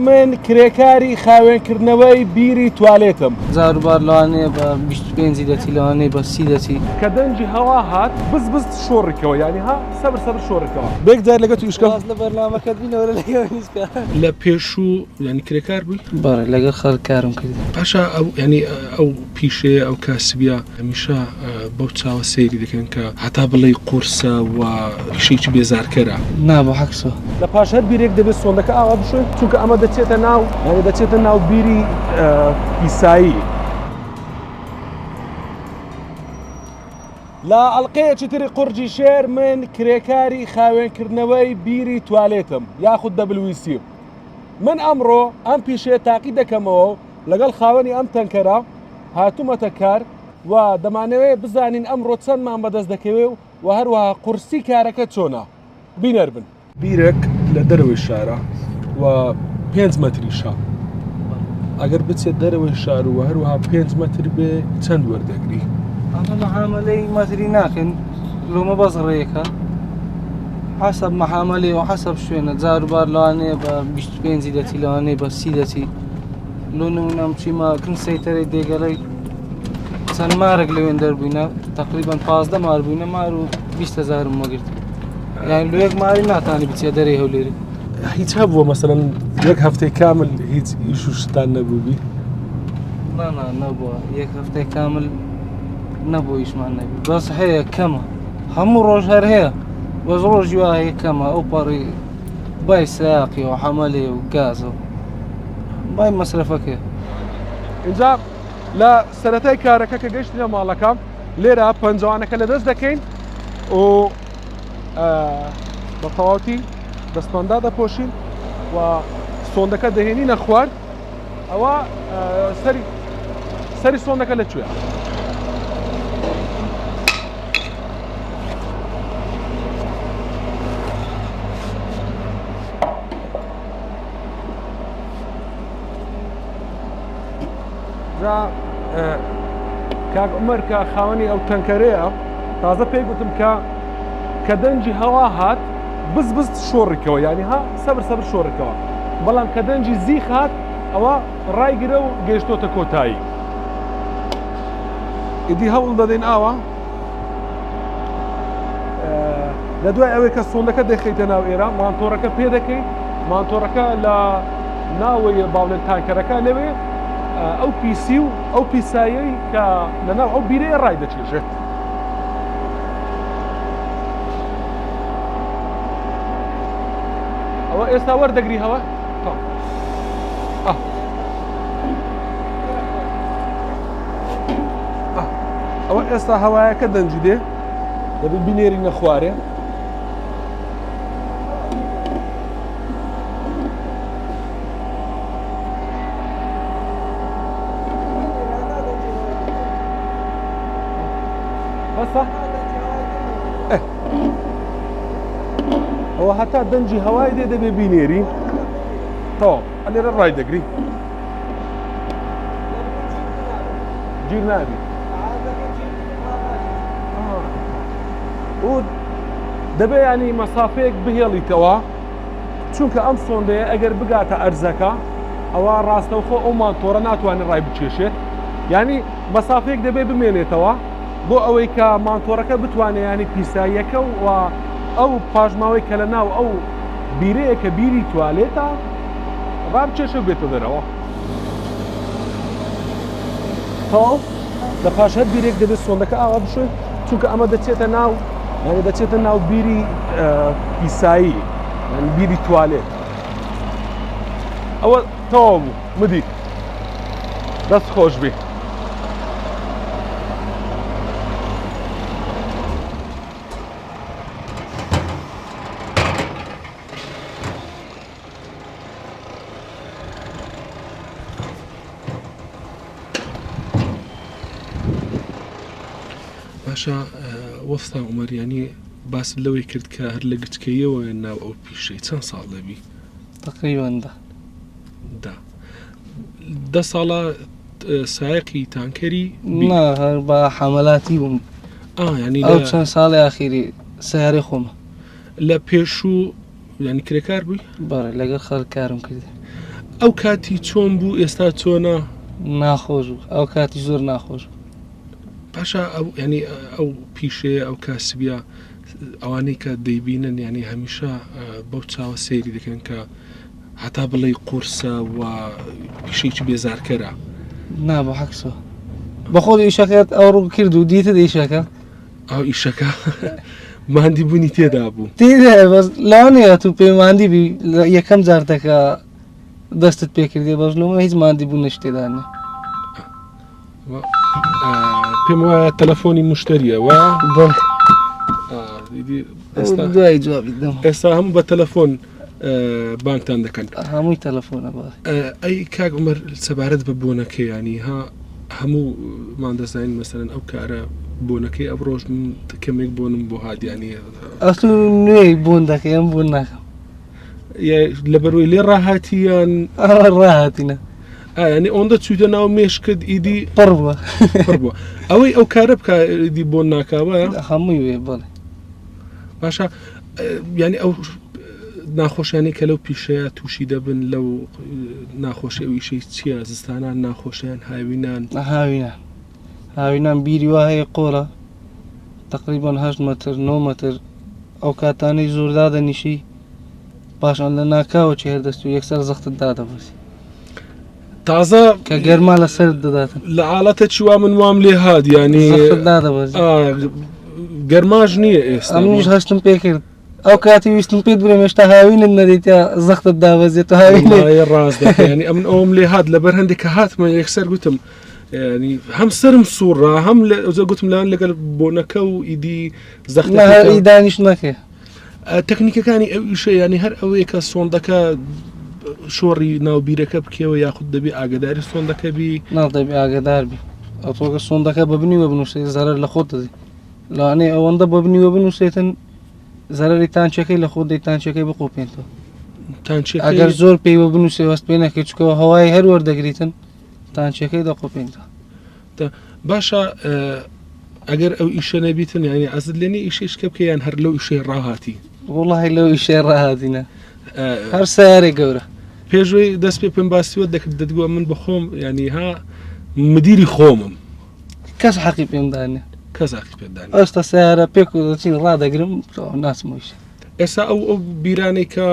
من کرێکاری خاوێنکردنەوەی بیری توالێتم. جاروبار لەوانەیە بە 25 دەچی لەوانەیە بە 30 دەچی. کە دەنگی هەوا هات بز بز شۆڕیکەوە یانی ها سەبر سەبر شۆڕیکەوە. بێک جار لەگە تو ئیشکەم. واز لە بەرنامەکەت بینە وەرە لەگەڵ من ئیش کە. لە پێشوو یانی کرێکار بووی؟ بەڵێ لەگەڵ خەڵک کارم کرد. باشە ئەو یانی ئەو پیشەیە ئەو کاسبیە هەمیشە بەو چاوە سەیری دەکەن کە هەتا بڵێی قورسە و پیشەیەکی بێزارکەرە. نا بە عەکسەوە. لە پاش هەر بیرێک دەبێت سۆندەکە ئاوا بشۆین چونکە ئەمە دەچێتە ناو یانی دەچێتە ناو بیری پیسایی. لە ئەڵقەیەکی تری قوڕگی شێر من کرێکاری خاوێنکردنەوەی بیری توالێتم یاخود WC. من ئەمڕۆ ئەم پیشەیە تاقی دەکەمەوە و لەگەڵ خاوەنی ئەم تەنکەرە هاتوومەتە کار و دەمانەوێت بزانین ئەمڕۆ چەندمان بەدەست دەکەوێ و هەروەها قورسی کارەکە چۆنە. بینەر بن. بیرێک لە دەرەوەی شارە و پێنج مەتریشە ئەگەر بچێت دەرەوەی شار و هەروەها پێنج مەتر بێ چەند وەردەگری؟ ئەمە مەحامەلەی مەتری ناکەین لۆمە بەس ڕێیەکە حەسەب مەحامەلێ و حەسەب شوێنە جاروبار لەوانەیە بە 25 دەچی لەوانەیە بە 30 دەچی لۆ نمونە بچیمە کن سەیتەرەی دێگەڵی چەند مارێک لەوێن دەربووینە تقریبان 15 مار بووینە مار و 20 هزارم وەگرت یان لۆ یەک ماری ناتانی بچێ دەرێ هەولێری هیچ هەبووە مەسەلەن یەک هەفتەی کامل هیچ ئیش و شتان نەبووبی؟ نا نا نەبووە یەک هەفتەی کامل نەبوو ئیشمان نەبی بەس هەیە کەمە هەموو ڕۆژ هەر هەیە بەس ڕۆژی وا هەیە کەمە ئەو پەڕی بای سیاقی و حەمەلێ و گازە و بای مەسرەفەکەی. ئینجا لە سەرەتای کارەکە کە گەیشتینە ماڵەکە لێرە پەنجەوانەکە لەدەست دەکەین و بە تەواوتی دەستمان دادەپۆشین و سۆندەکە دەهێنینە خوار ئەوە سەری سەری سۆندەکە لەکوێ؟ جا کاک عومەر کە خاوەنی ئەو تەنکەرەیە تازە پێی گوتم کە کە دەنگی هەوا هات بز بز شۆڕیکەوە یعنی ها سەبر سەبر شۆڕیکەوە بەڵام کە دەنگی زیخ هات ئەوە ڕایگرە و گەیشتۆتە کۆتایی ئیدی هەوڵ دەدەین ئاوا لە دوای ئەوەی کە سۆندەکە دەخەیتە ناو ئێرە مانتۆڕەکە پێ دەکەی مانتۆڕەکە لە ناوەی باڵێن تانکەرەکە لەوێ ئەو پیسی و ئەو پیسایەی کە لەناو ئەو بیرەیە ڕای دەکێشێت. ئەوە ئێستا وەردەگری هەوە ئەوە ئێستا هەوایەکە دەنجی دێ دەبێت بینێرینە خوارێ بەسە ئەوە هەتا دەنگی هەوای دێ دەبێ بینێری تەواو ئەلێرە ڕای دەگری گیر نابی و دەبێ ینی مەسافەیەک بهێڵیتەوە چونکە ئەم سۆندەیە ئەگەر بگاتە ئەرزەکە ئەوا ڕاستەوخۆ ئەو مانتۆرە ناتوانێت ڕای بکێشێت ینی مەسافەیەک دەبێت بمێنێتەوە بۆ ئەوەی کە مانتۆرەکە بتوانێت ینی پیساییەکە و ئەو پاشماوەی کە لە ناو ئەو بیرەیە کە بیری توالێتە ڕابکێشە و بێتە دەرەوە. تەواو لە پاش هەر بیرێک دەبێت سۆندەکە ئاوا بشۆین چونکە ئەمە دەچێتە ناو یعنی دەچێتە ناو بیری پیسایی یعنی بیری توالێت ئەوە تەواو بوو مدیر دەست خۆش بی. باشە وەستا عومەر یانی باست لەوەی کرد کە هەر لە گچکەیەوە ناو ئەو پیشەی چەند ساڵ دەبی؟ تقریبا دە دە دە ساڵە سایەقی تانکەری نا هەر بە حەمەلاتی بووم ینی ئەو چەند ساڵی ئاخیری سیارەی خۆمە لە پێشوو یانی کرێکار بووی؟ بەڵێ لەگەڵ خەڵک کارم کرد. ئەو کاتی چۆن بوو ئێستا چۆنە؟ ناخۆش بوو ئەو کاتی زۆر ناخۆش بوو. باشە ئەو ینی ئەو پیشەیە ئەو کاسبیە ئەوانەی کە دەیبینن ینی هەمیشە بەو چاوە سەیری دەکەن کە هەتا بڵێی قورسە و پیشەیەکی بێزارکەرە. نا بە عەکسەوە بەخۆت ئیشەکەت ئەوڕۆ کرد و دیتت ئیشەکە. ئەو ئیشەکە ماندی بوونی تێدا بوو. تێدا بەس لەوانەیە تو پێ ماندی بی یەکەم جارتەکە دەستت پێ کردێ بەس لۆمە هیچ ماندی بوون تێدا نیە. پێم وایە تەلەفۆنی مشتریە وە بەڵێ دوای جوابی دەم ئێستا هەموو بە تەلەفۆن بانگتان دەکەن هەمووی تەلەفۆنە بەڵێ ئەی کاک عمر سەبارەت بە بۆنەکەی ینی ها هەموو مان دەزانین مەسەرەن ئەو کارە بۆنەکەی ئەو ڕۆژ من کەمێک بۆنم بۆ هادیانی ئەسو نوێی بۆن دەکەی ئەم بۆن ناکەم لەبەروی لێ ڕاهاتیان ڕاهاتینە ینی ئەوەندە چوویتە ناو مێشکت ئیدی پڕ بووە پڕ بووە ئەوەی ئەو کارە بکە ئیدی بۆن ناکاوە هەمووی وێ بەڵێ باشە یعنی ئەو ناخۆشیانی کە لەو پیشەیە تووشی دەبن لەو ناخۆشی ئەو ئیشەی چییە زستانان ناخۆشیان هاوینان هاوینان هاوینان بیری وا هەیە قۆرە تقریبان هەشت مەتر نۆ مەتر ئەو کاتانەی زۆر دادەنیشی پاشان لە ناکاوە چی هەر دەست و یەکسەر زەختت دادەبەزی تازە کە گەرما لەسەر دەداتن لە حاڵەتە چیوا من وام لێ هات ینی گەرماش نییە ئێستا ئەمنیش هەستم پێ کرد ئەو کاتی ویستم پێت برێم هێشتا هاوینت نەدیتە زەختت دابەزێت و هاوین ڕاست ینی ئەمن ئەوم لێ هات لەبەر هەندێک کە هاتمە یەکسەر گوتم ینی هەم سرم سوڕا هەم لە گوتم لان لەگەڵ بۆنەکە و ئیدی زەخت دانیش نەکەێ تەکنیکەکانی ئەو ئیشە یانی هەر ئەوەیە کە سۆندەکە شۆڕی ناو بیرەکە بکەوە یاخود دەبی ئاگداری سۆندەکە بی؟ نا دەبی ئاگدار بی ئەتۆکە سۆندەکە بەبنی وە بنووسێت زەرەر لە خۆت دەدەی لەوانەیە ئەوەندە بەبنی وە بنووسێتن زەرەری تانچەکەی لە خۆت دەی تانچەکەی بقۆپێنتەوە تانچەکەی ئەگەر زۆر پێی وە بنووسێ وەست پێ نەکەی چکەوە هەوای هەر وەردەگریتن تانچەکەی دەقۆپێنتەوە. باشە ئەگەر ئەو ئیشە نەبیتن یعنی عەزت لێ نیە ئیشێک کە بکەی یان هەر لەو ئیشەی ڕاهاتی؟ وەڵاهی لەو ئیشەی ڕاهاتینە هەر سەیارەی گەورە. پێشوەی دەست پێ بکەم باسی وەت دەکرد دەتگوت من بەخۆم یعنی ها مدیری خۆمم. کەس حەقی پێم دانێ. کەس حەقی پێت دانێ. ئێستا سەیارە پێک و دەچین ڕادەگرم ناچمەوە ئیشێ. ئێستا ئەو ئەو بیرانەی کە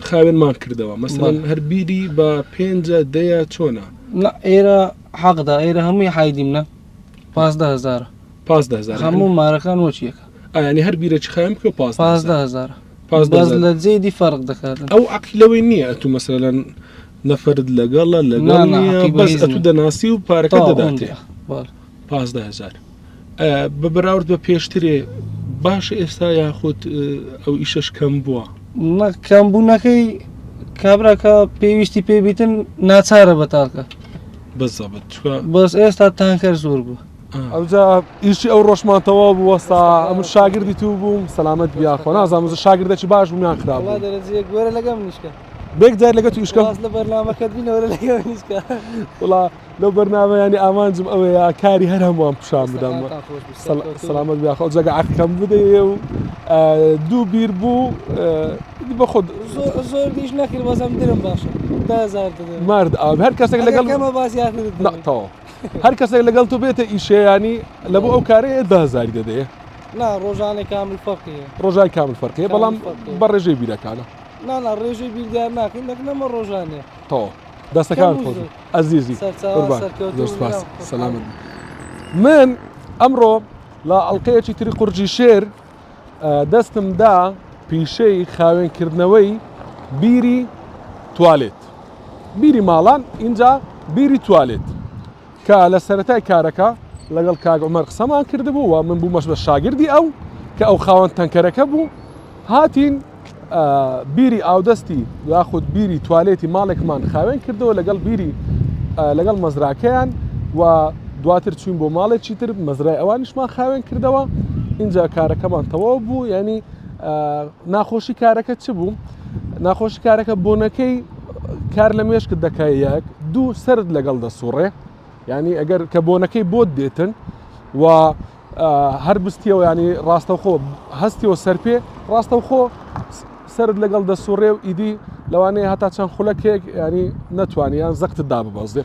خاوێنمان کردەوە مەسەلەن هەر بیری بە پێنجە دەیە چۆنە؟ نا ئێرە حەقدا ئێرە هەمووی حایدیمنە 15 هەزارە 15 هەزار هەموو مارەکان وەچیەکە ئەیانی هەر بیرەکی خاوێن بکە 15 15 هەزارە بەس لە جێدی فەرق دەکات ئەو عەقی لەوەی نییە ئەتوو مەسەلەن نەفرد لەگەڵە لەگەڵ بەس ئەتوو دەناسی و پارەکە دەداتێ 15 هەزار بە بەراورد بە پێشترێ باشە ئێستا یاخود ئەو ئیشەش کەم بووە؟ نا کەم بوونەکەی کابرا کە پێویستی پێ بیتن ناچارە بەتاڵکە. بزەبت چوە. بەس ئێستا تانکەر زۆر بووە. ئەوجا ئیشی ئەو ڕۆژمان تەواو بوو وەستا ئەمن شاگردی تو بووم سەلامەت بی یاخوا نازانم شاگردێکی باش بووم یان خراپ بووم. وەڵا دەرەجەیەک وەرە لەگەڵ منیشکە. بێک جار لەگە تو ئیشکەم. واز لە بەرنامەکەت بینە وەرە لەگەڵ منیشکە. وەڵا لەو بەرنامە یانی ئامانجم ئەوەیە کاری هەر هەمووان پیشان بدەم سەلامەت بی یاخوا جگە عەقکەم بدەیێ و دوو بیر بوو بە خۆت زۆر دیش نەکرد بەزەم درم باشە دە هەزار دەدەم مرد ئاو هەر کەسێک لەگەڵ کەمە با زیاتر نا تەواو هەر کەسێک لەگەڵ تۆ بێتە ئیشەیانی لە بۆ ئەو کارەیە 10 هەزاری دەدەیە نا ڕۆژانێ کامل فەرقیە ڕۆژای کامل فەرقیە بەڵام بە ڕێژەی بیرەکانە نا نا ڕێژەی بیر دیار ناکەین دەکنەمە ڕۆژانێ تەواو دەستەکانت خۆش ئەزیزی قوربان زۆر سپاس سەلامەت من ئەمڕۆ لە ئەڵلقەیەکی تری قورجی شێر دەستم دا پیشەی خاوێنکردنەوەی بیری توالێت بیری ماڵان اینجا بیری توالێت کە لە سەرەتای کارەکە لەگەڵ کاک عومەر قسەمان کردبوو و من بوومەش بە شاگردی ئەو کە ئەو خاوەن تەنکەرەکە بوو هاتین بیری ئاودەستی یاخود بیری توالێتی ماڵێکمان خاوێن کردەوە لەگەڵ بیری لەگەڵ مەزراکەیان و دواتر چوین بۆ ماڵێکی تر مەزرای ئەوانیشمان خاوێن کردەوە اینجا کارەکەمان تەواو بوو ینی ناخۆشی کارەکە چ بوو؟ ناخۆشی کارەکە بۆنەکەی کار لە مێشکت دەکای یەک دوو سرد لەگەڵ دەسوڕێ ینی ئەگەر کە بۆنەکەی بۆت دێتن و هەر بستیەوە ینی ڕاستەوخۆ هەستیەوە سەرپێ ڕاستەوخۆ سەرت لەگەڵ دەسوڕێ و ئیدی لەوانەیە هەتا چەند خولەکێک ینی نەتوانی یان زەختت داببەزێ.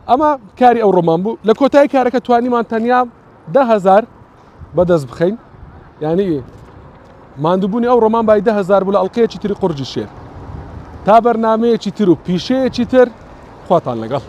ئەمە کاری ئەو ڕۆمان بوو لە کۆتایی کارەکە توانیمان تەنیا دههزار بەدەست بخەین یعنی ماندووبوونی ئەو ڕۆمان بای دههزار بوو لە ئەڵلقەیەکی تری قورجی شێر تا بەرنمەیەکی تر و پیشەیەکی تر خواتان لەگەڵ.